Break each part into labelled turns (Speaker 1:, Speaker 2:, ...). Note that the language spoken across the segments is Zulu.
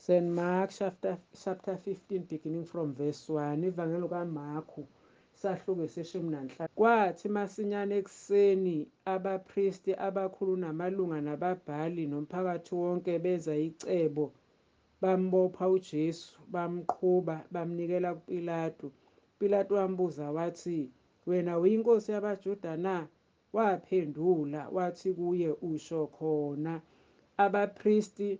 Speaker 1: St. Mark chapter 15 beginning from verse 1. Ivangelo kaMarku sahluko seshumi nanhlanu. Kwathi masinyane ekuseni abapristi abakhulu namalunga nababhali nomphakathi wonke benza icebo, bambopha uJesu, bamqhuba, bamnikela kuPilatu. Pilatu wambuza wathi, "Wena uyinkosi yabaJuda na?" Waphendula wathi kuye, "Usho khona." Abapristi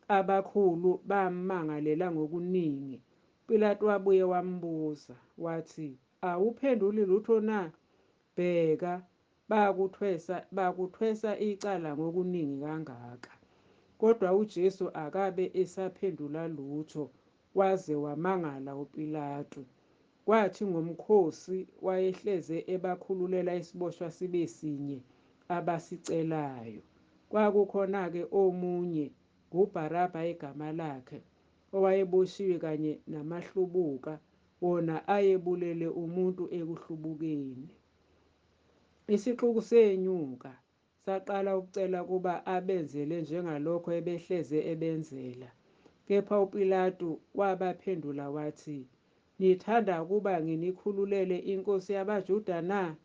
Speaker 1: abakhulu bammangalela ngokuningi. Pilatu wabuye wambuza wathi, "Awuphenduli lutho na? Bheka, bakuthwesa icala ngokuningi kangaka." Kodwa uJesu akabe esaphendula lutho, waze wamangala uPilatu. Kwathi ngomkhosi wayehleze ebakhululela isiboshwa sibe sinye abasicelayo. Kwakukhona-ke omunye, nguBharaba igama lakhe, owayeboshiwe kanye namahlubuka, wona ayebulele umuntu ekuhlubukeni. Isixuku senyuka, saqala ukucela ukuba abenzele njengalokho ebehleze ebenzela. Kepha uPilatu wabaphendula wathi, "Nithanda ukuba nginikhululele inkosi yabaJuda na?"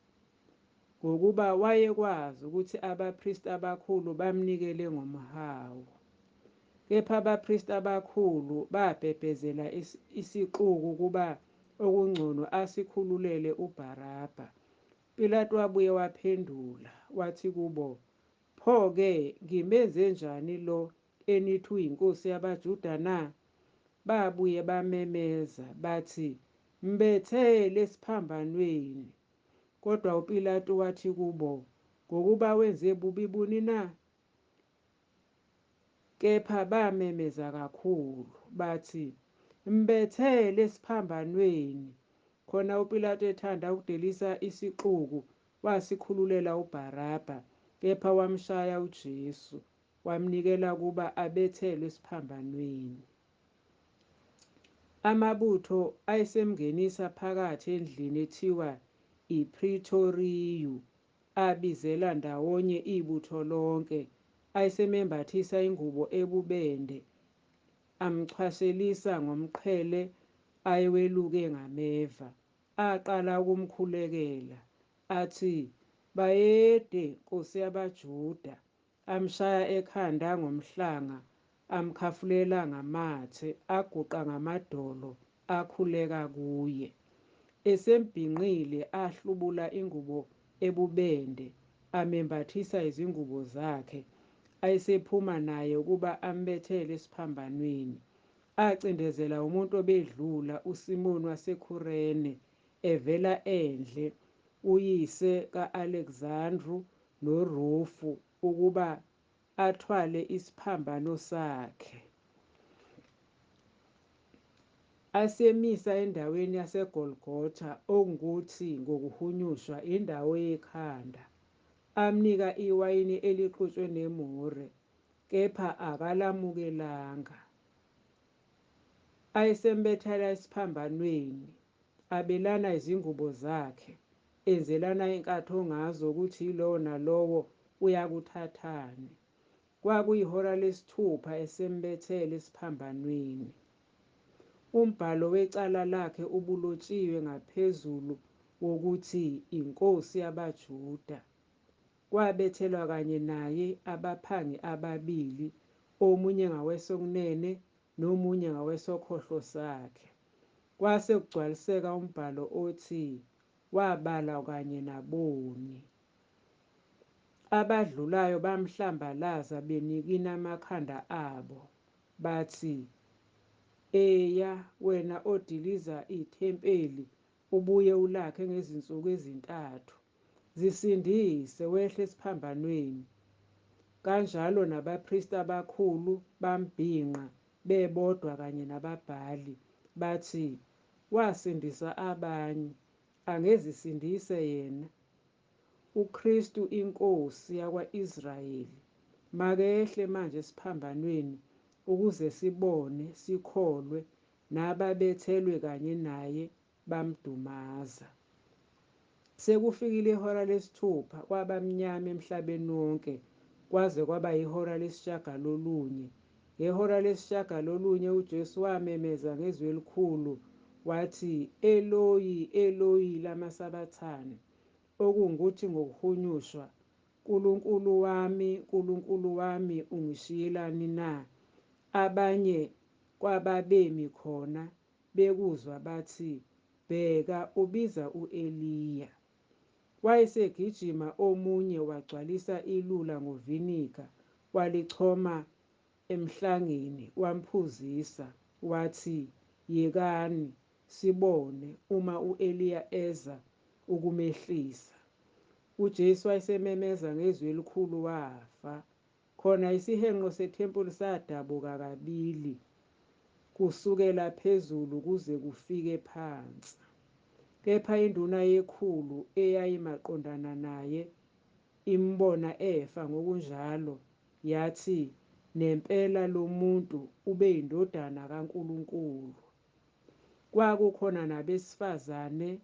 Speaker 1: Ngokuba wayekwazi ukuthi abapristi abakhulu bamnikele ngomhawu. Kepha abapristi abakhulu babhebhezela isixuku ukuba okungcono asikhululele uBharaba. Pilatu wabuye waphendula wathi kubo, "Pho-ke ngimenze njani lo enithi uyinkosi yabaJuda na?" Babuye bamemeza bathi, "Mbethele esiphambanweni." Kodwa uPilatu wathi kubo, "Ngokuba wenze bubi buni na?" Kepha bamemeza kakhulu bathi, "Mbethele esiphambanweni." Khona uPilatu ethanda ukudelisa isixuku, wasikhululela uBharaba, kepha wamshaya uJesu, wamnikela ukuba abethelwe esiphambanweni. Amabutho ayesemngenisa phakathi endlini ethiwa iPritoriyu, abizela ndawonye ibutho lonke, ayesemembathisa ingubo ebubende, amchwashelisa ngomqhele ayeweluke ngameva. Aqala ukumkhulekela, athi, "Bayede, Nkosi yabaJuda." Amshaya ekhanda ngomhlanga, amkhafulela ngamathe, aguqa ngamadolo, akhuleka kuye. Esembhinqile ahlubula ingubo ebubende, amembathisa izingubo zakhe, ayesephuma naye ukuba ambethele esiphambanweni. Acindezela umuntu obedlula, uSimoni waseKhurene, evela endle, uyise ka-Alexandru noRufu, ukuba athwale isiphambano sakhe. Asemisa endaweni yaseGolgotha, okungukuthi ngokuhunyushwa, indawo yekhanda. Amnika iwayini elixutshwe nemure, kepha akalamukelanga. Ayesembethela esiphambanweni, abelana izingubo zakhe, enzelana inkatho ngazo ukuthi yilowo nalowo uyakuthathani. Kwakuyihora lesithupha esembethele esiphambanweni. Umbhalo wecala lakhe ubulotshiwe ngaphezulu wokuthi, INkosi yabaJuda. Kwabethelwa kanye naye abaphangi ababili, omunye ngawesokunene nomunye ngawesokhohlo sakhe. Kwase kugcwaliseka umbhalo othi, Wabalwa kanye naboni. Abadlulayo bamhlambalaza benikina amakhanda abo, bathi, Eya, wena odiliza ithempeli ubuye ulakhe ngezinsuku ezintathu, zisindise, wehle esiphambanweni. Kanjalo nabapristi abakhulu bambhinqa bebodwa kanye nababhali, bathi, Wasindisa abanye, angezisindise yena. UKristu iNkosi yakwa-Israyeli makehle manje esiphambanweni, ukuze sibone, sikholwe. Nababethelwe kanye naye bamdumaza. Sekufikile ihora lesithupha, kwaba mnyama emhlabeni wonke, kwaze kwaba yihora lesishiyagalolunye. Ngehora lesishiyagalolunye uJesu wamemeza ngezwi elikhulu, wathi, Eloyi, Eloyi, lama sabathani? Okungukuthi ngokuhunyushwa, Nkulunkulu wami, Nkulunkulu wami, ungishiyelani na? Abanye kwababemi khona, bekuzwa, bathi, Bheka, ubiza u-Eliya. Wayesegijima omunye, wagcwalisa ilula ngovinika, walichoma emhlangeni, wamphuzisa, wathi, Yekani, sibone uma u-Eliya eza ukumehlisa. UJesu wayesememeza ngezwi elikhulu, wafa. Khona isihenqo sethempeli sadabuka kabili, kusukela phezulu kuze kufike phansi. Kepha induna yekhulu eyayimaqondana naye, imbona efa ngokunjalo, yathi, Nempela lo muntu ubeyiNdodana kaNkulunkulu. Kwakukhona nabesifazane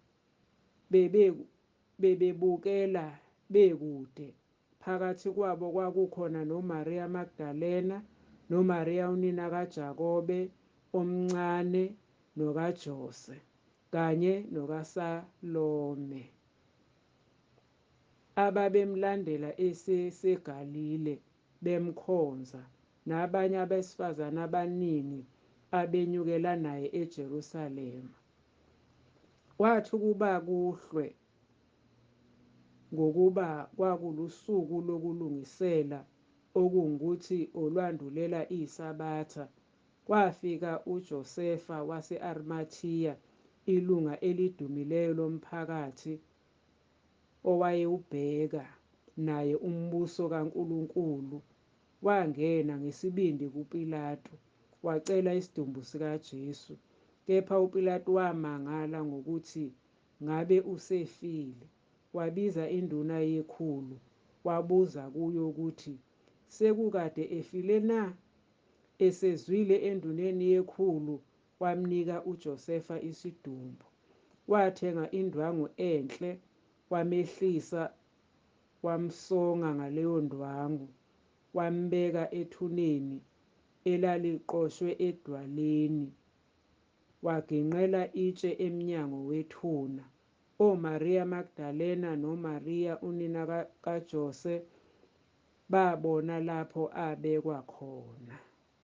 Speaker 1: bebebukela bekude, phakathi kwabo kwakukhona noMariya Magdalena, noMariya unina kaJakobe omncane nokaJose, kanye nokaSalome, ababemlandela eseseGalile, bemkhonza, nabanye abesifazane abaningi abenyukela naye eJerusalema. Kwathi ukuba kuhlwe, ngokuba kwakulusuku lokulungisela, okungukuthi, olwandulela iSabatha, kwafika uJosefa wase-Arimathiya, ilunga elidumileyo lomphakathi, owayewubheka naye umbuso kaNkulunkulu, wangena ngesibindi kuPilatu, wacela isidumbu sikaJesu. Kepha uPilatu wamangala ngokuthi ngabe usefile. Wabiza induna yekhulu, wabuza kuyo ukuthi sekukade efile na? Esezwile enduneni yekhulu, wamnika uJosefa isidumbu. Wathenga indwangu enhle, wamehlisa, wamsonga ngaleyo ndwangu, wambeka ethuneni elaliqoshwe edwaleni, waginqela itshe emnyango wethuna. OMariya Magdalena noMariya unina kaJose babona lapho abekwa khona.